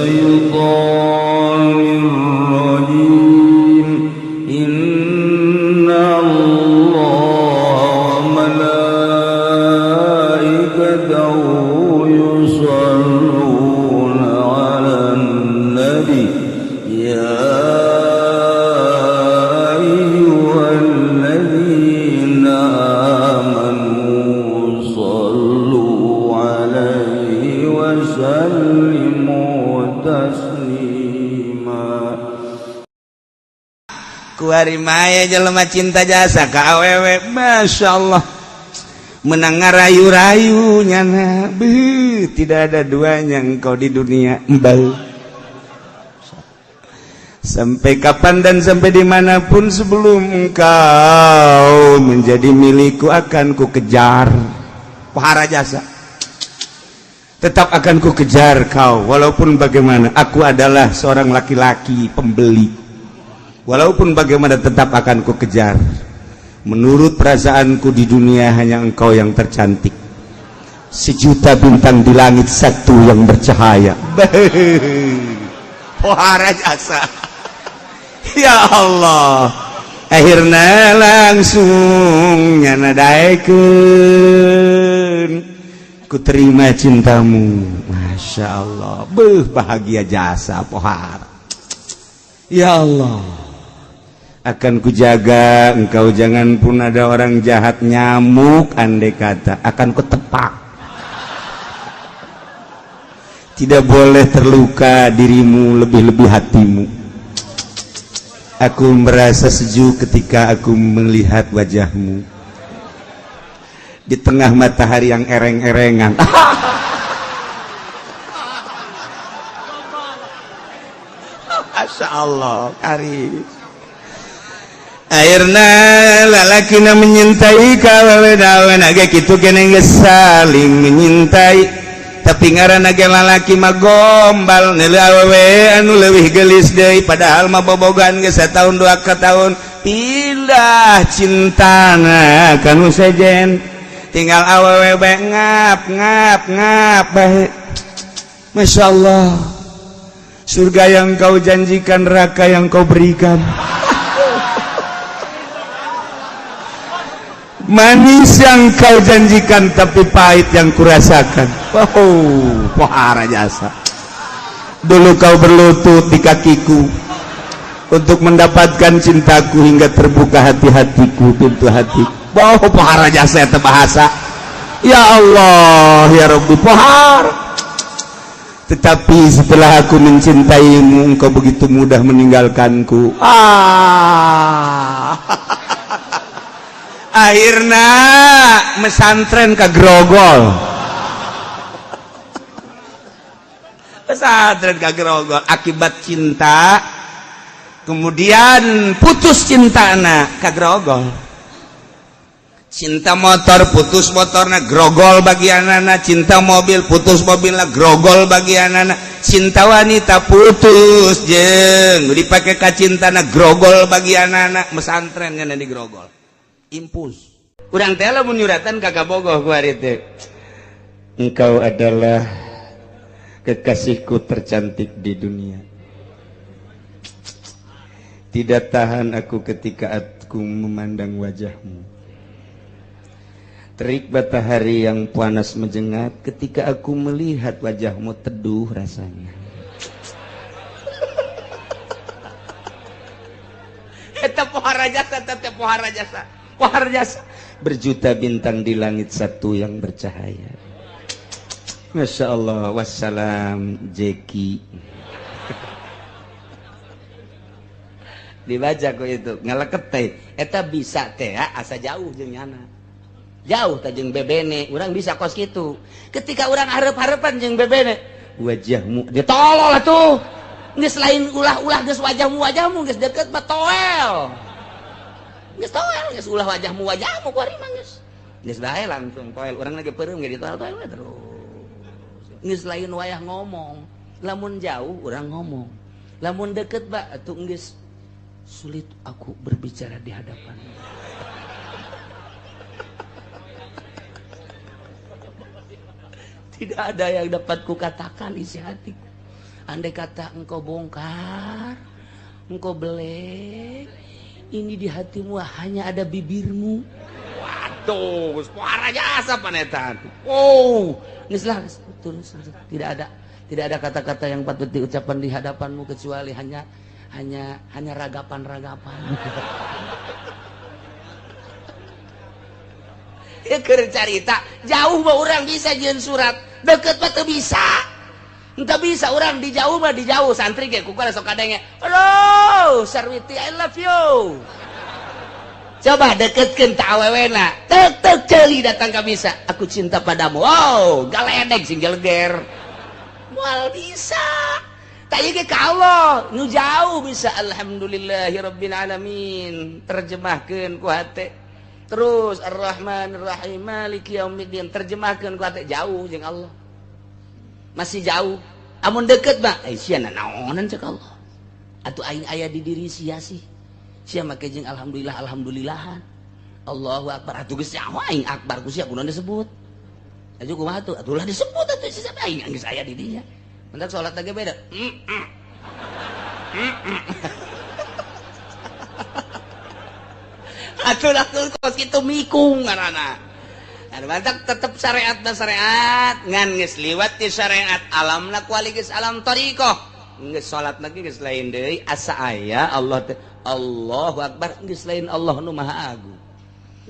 الشيطان الرجيم. إن الله وملائكته يصلون على النبي يا أيها الذين آمنوا صلوا عليه وسلموا تسليما. Kuari maya jelema cinta jasa ka awewe, Masya Allah, menang ngarayu-rayu nyana. Beuh, tidak ada duanya engkau di dunia. Embal sampai kapan dan sampai dimanapun sebelum engkau menjadi milikku akan ku kejar. Pohara jasa, tetap akan ku kejar kau walaupun bagaimana. Aku adalah seorang laki-laki pembeli, walaupun bagaimana tetap akan ku kejar. Menurut perasaanku di dunia hanya engkau yang tercantik. Sejuta bintang di langit satu yang bercahaya. Pohara jasa, ya Allah. Akhirnya langsung nyana daekeun, ku terima cintamu. Masya Allah, beuh, bahagia jasa pohara. Ya Allah, akan kujaga engkau, jangan pun ada orang jahat nyamuk andai kata akan kutepak. Tidak boleh terluka dirimu, lebih-lebih hatimu. Aku merasa sejuk ketika aku melihat wajahmu di tengah matahari yang ereng-erengan. Masya Allah, karis. Akhirna lalakina menyintai kawewe ge kitu keneh geus saling menyintai, tapi ngaranna ge lalaki mah gombal, neuleuh awewe anu leuwih geulis deui, padahal mah bobogan geus satahun dua ka tahun, pindah cintana kanu sejen, tinggal awewe bae ngap ngap ngap bae. Masya Allah, surga yang kau janjikan, neraka yang kau berikan. Manis yang kau janjikan, tapi pahit yang kurasakan. Wow, pohara jasa. Dulu kau berlutut di kakiku untuk mendapatkan cintaku hingga terbuka hati-hatiku, pintu hati. Wow, pohara jasa eta bahasa. Ya Allah, ya Rabbi, pohara. Tetapi setelah aku mencintaimu, engkau begitu mudah meninggalkanku. Ah. Akhirnya mesantren ke Grogol, pesantren ke Grogol akibat cinta, kemudian putus cinta anak ke Grogol. Cinta motor putus motorna grogol bagian anak, cinta mobil putus mobilna grogol bagian anak, cinta wanita putus jeung dipake ka cintana grogol bagian anak, mesantren ngana di Grogol. Impus. Urang teh lamun nyuratan kagak bogoh ku ari teh. Engkau adalah kekasihku tercantik di dunia. Tidak tahan aku ketika aku memandang wajahmu. Terik matahari yang panas menjengat ketika aku melihat wajahmu, teduh rasanya. Eta pohara jasa, eta pohara jasa. Pohara jasa. Berjuta bintang di langit satu yang bercahaya. Masya Allah. Wassalam Jeki. Dibaca kok itu ngaleket teh. Eta bisa teh asa jauh jeung nyana. Jauh teh jeung bebene, urang bisa kos kitu. Ketika urang hareup-hareupan jeung bebene, wajahmu ditolol atuh. Geus lain ulah-ulah geus wajahmu-wajahmu geus deket mah toel. Geus toel geus ulah wajahmu wajahmu ku ari mah geus. Geus bae langsung toel, urang lagi peureum ge ditoel-toel we terus. Geus lain wayah ngomong, lamun jauh urang ngomong. Lamun deket ba atuh geus sulit aku berbicara di hadapanmu. Tidak ada yang dapat kukatakan isi hatiku. Andai kata engkau bongkar, engkau belek, ini di hatimu hanya ada bibirmu. Waduh, suara jasa panetan. Oh, geus lah, terus tidak ada kata-kata yang patut diucapkan di hadapanmu kecuali hanya hanya hanya ragapan-ragapan. Ya keur carita, jauh mah urang bisa jeung surat, deket mah teu bisa. Entah bisa orang di jauh mah di jauh santri ge ku sok kadenge. Halo, Sarwiti I love you. Coba deketkeun ta awewena. Tek tek ceuli datang ka bisa. Aku cinta padamu. Wow, galedeg sing geleger. Moal bisa. Tak ieu ge ka Allah, nu jauh bisa alhamdulillahirabbil alamin. Terjemahkeun ku hate. Terus Ar-Rahmanir-Rahim Maliki yaumiddin terjemahkeun ku hate jauh jeung Allah. Masih jauh. Amun deket mah sia nanaonan cek Allah. Atuh aing aya di diri sia sih. Sia make jeung alhamdulillah alhamdulillahan. Allahu akbar atuh geus nyaho aing akbar ku sia kunaon disebut. Atuh kumaha atuh? Atuh lah disebut atuh sia aing geus aya di dinya. Mentak salat lagi beda. Atuh lah kos kitu mikung ngaranna. Mantap tetep syariat dan syariat ngan geus liwat di syariat alamna kuali geus alam thariqah geus salat lagi geus lain deui asa aya Allah teh Allahu akbar geus lain Allah nu maha agung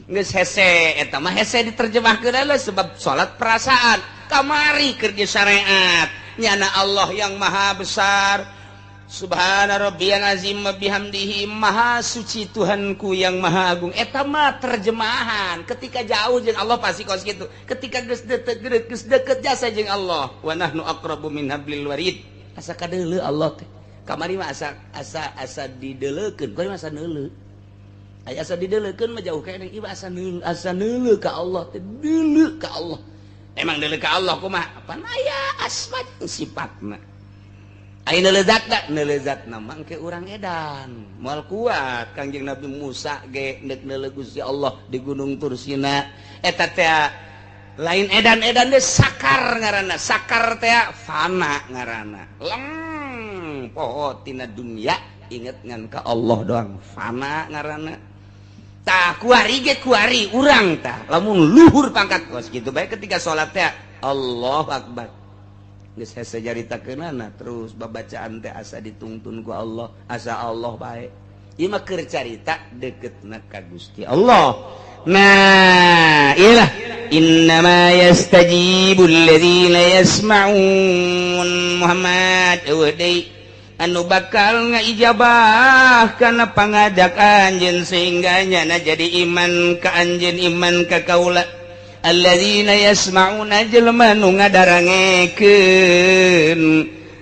geus hese eta mah hese diterjemahkeun lah sebab salat perasaan kamari keur di syariat nyana Allah yang maha besar Subhana rabbiyal azim wa bihamdihi maha suci Tuhanku yang maha agung. Eta mah terjemahan ketika jauh jeung Allah pasti kos kitu. Ketika geus deket geus deket jasa jeung Allah wa nahnu aqrabu min hablil warid. Asa kadeuleu Allah teh. Kamari mah asa asa asa dideleukeun, kuari mah asa neuleu. Aya asa dideleukeun mah jauh keneh ieu asa neuleu, asa neuleu ka Allah teh, deuleu ka Allah. Emang deuleu ka Allah kumaha? Pan aya asma sifatna. Ayo nelezatna, nelezatna mangke urang edan. Moal kuat Kangjeng Nabi Musa ge neuk neuleuh Gusti Allah di Gunung Tursina. Eta teh lain edan-edan teh sakar ngaranna, sakar teh fana ngaranna. Leng poho tina dunya inget ngan ka Allah doang fana ngaranna. Tah kuari ge kuari urang tah lamun luhur pangkat kos kitu bae ketika salat teh Allahu Akbar. Geus hese caritakeunana terus babacaan teh asa ditungtun ku Allah, asa Allah bae. Ieu mah keur carita deketna ka Gusti Allah. Nah, ieu lah innama yastajibul ladzina yasma'un Muhammad eueuh deui anu bakal ngaijabah kana pangajak anjeun sehingga nyana jadi iman ka anjeun iman ka kaula. Alladzina yasma'una jelema nu ngadarangekeun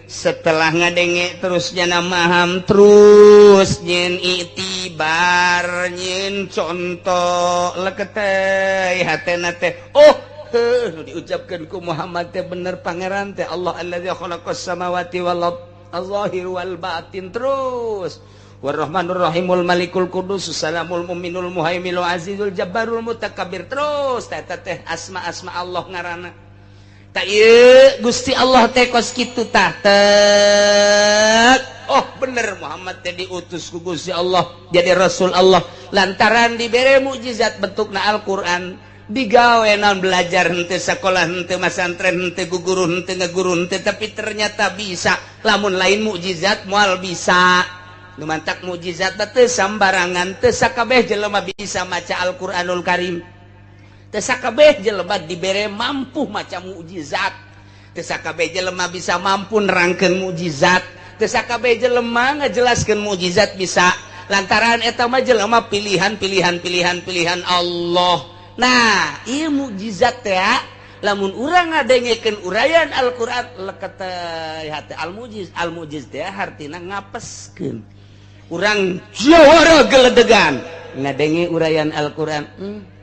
setelah ngadenge terus jana maham terus nyeun iktibar nyeun contoh leketeuy hatena teh oh heuh nu diucapkeun ku Muhammad teh bener pangeran teh Allah allazi khalaqas samawati wal ard az-zahir wal batin terus Warrahmanur Rahimul Malikul Qudus Salamul Mu'minul Muhaiminul Azizul Jabbarul Mutakabbir terus teh teh asma-asma Allah ngaranna. Ta ieu Gusti Allah teh kos kitu tah tek. Oh bener Muhammad teh diutus ku Gusti Allah jadi Rasul Allah lantaran dibere mukjizat bentukna Al-Qur'an digawe naon belajar henteu sakolah henteu masantren henteu guguru henteu ngaguru henteu tapi ternyata bisa lamun lain mukjizat moal bisa. Nu mantak mukjizat teh sambarangan teu sakabeh jelema bisa maca Al-Qur'anul Karim. Teu sakabeh jelema dibere mampu maca mukjizat. Teu sakabeh jelema bisa mampu nerangkeun mukjizat. Teu sakabeh jelema ngajelaskeun mukjizat bisa. Lantaran eta mah jelema pilihan-pilihan pilihan-pilihan Allah. Nah, ieu mukjizat teh lamun urang ngadengekeun uraian Al-Qur'an leketeuy hate al-mujiz. Al-mujiz teh hartina ngapeskeun. Urang jawara geledegan ngadenge uraian Al-Qur'an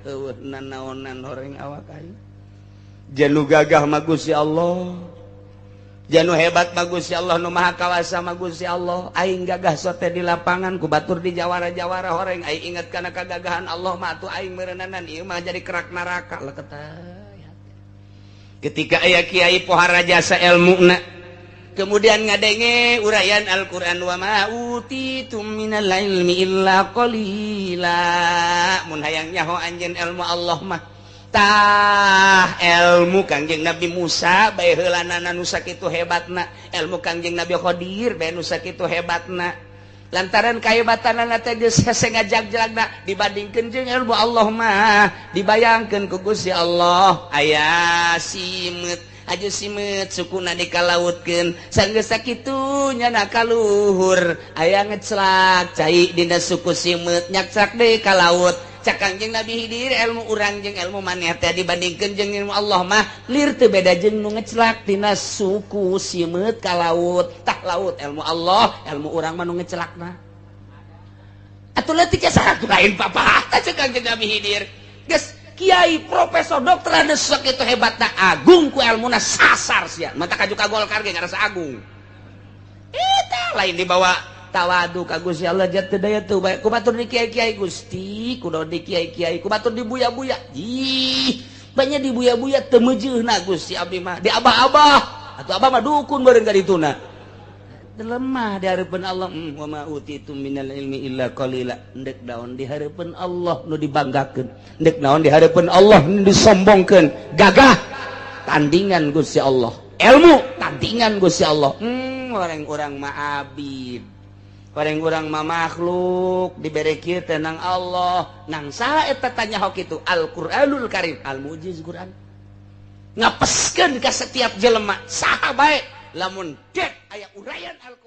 eueuh nanaonan horeng awak aing janu gagah mah Gusti Allah janu hebat mah Gusti Allah nu maha kawasa mah Gusti Allah aing gagah sote di lapangan ku batur di jawara-jawara horeng aing inget kana kagagahan Allah mah atuh aing meureunana ieu mah jadi kerak neraka leketeuy. Ketika aya kiai pohara jasa elmuna Kemudian ngadenge uraian Al-Qur'an, wa ma utitum minal ilmi illa qalila. Mun hayang nyaho anjeun ilmu Allah mah, tah ilmu Kangjeng Nabi Musa bae heulanana nu sakitu hebatna, ilmu Kangjeng Nabi Khidir bae nu sakitu hebatna. Lantaran kahebatanana teh geus hese ngajag-jalagna dibandingkeun jeung ilmu Allah mah, dibayangkeun ku Gusti Allah aya simeut, aju simeut sukuna dikalautkeun, sanggeus sakitu nyana kaluhur aya ngecelak cai dina suku simeut, nyakcak deui ka laut. Cak Kangjeng Nabi Khidir, ilmu urang jeung ilmu maneh teh dibandingkeun jeung ilmu Allah mah lir teu beda jeung nu ngecelak tina suku simeut ka laut. Tah laut ilmu Allah, ilmu urang mah nu ngecelakna. Atuh leutik saha lain papa tah cek Kangjeng Nabi Khidir. Geus kiai, profesor, dokter anu sakitu hebatna, agung ku ilmuna, sasar sia. Mata kaju ka Golkar ge ngarasa agung. Eta lain dibawa tawadu ka Gusti Allah, jat teu daya teu bae. Ku batur di kiai-kiai Gusti, ku di kiai-kiai, ku batur di buya-buya. Ih, banyak di buya-buya teu meujeuhna Gusti abdi mah. Di abah-abah, atuh abah mah dukun bareng ka dituna. Lemah di hareupeun Allah. Wa ma utitum minal ilmi illa qalila. Endek naon di hareupeun Allah nu dibanggakeun, endek naon di hareupeun Allah nu disombongkeun. Gagah tandingan Gusti Allah, ilmu tandingan Gusti Allah. Orang-orang mah abid, orang-orang mah makhluk dibere kieu teh nang Allah. Nang saha eta tanya hok itu? Al-Qur'anul Karim, al-mujiz Quran ngapeskeun ka setiap jelema saha bae lamun dek aya uraian Al-Qur'an.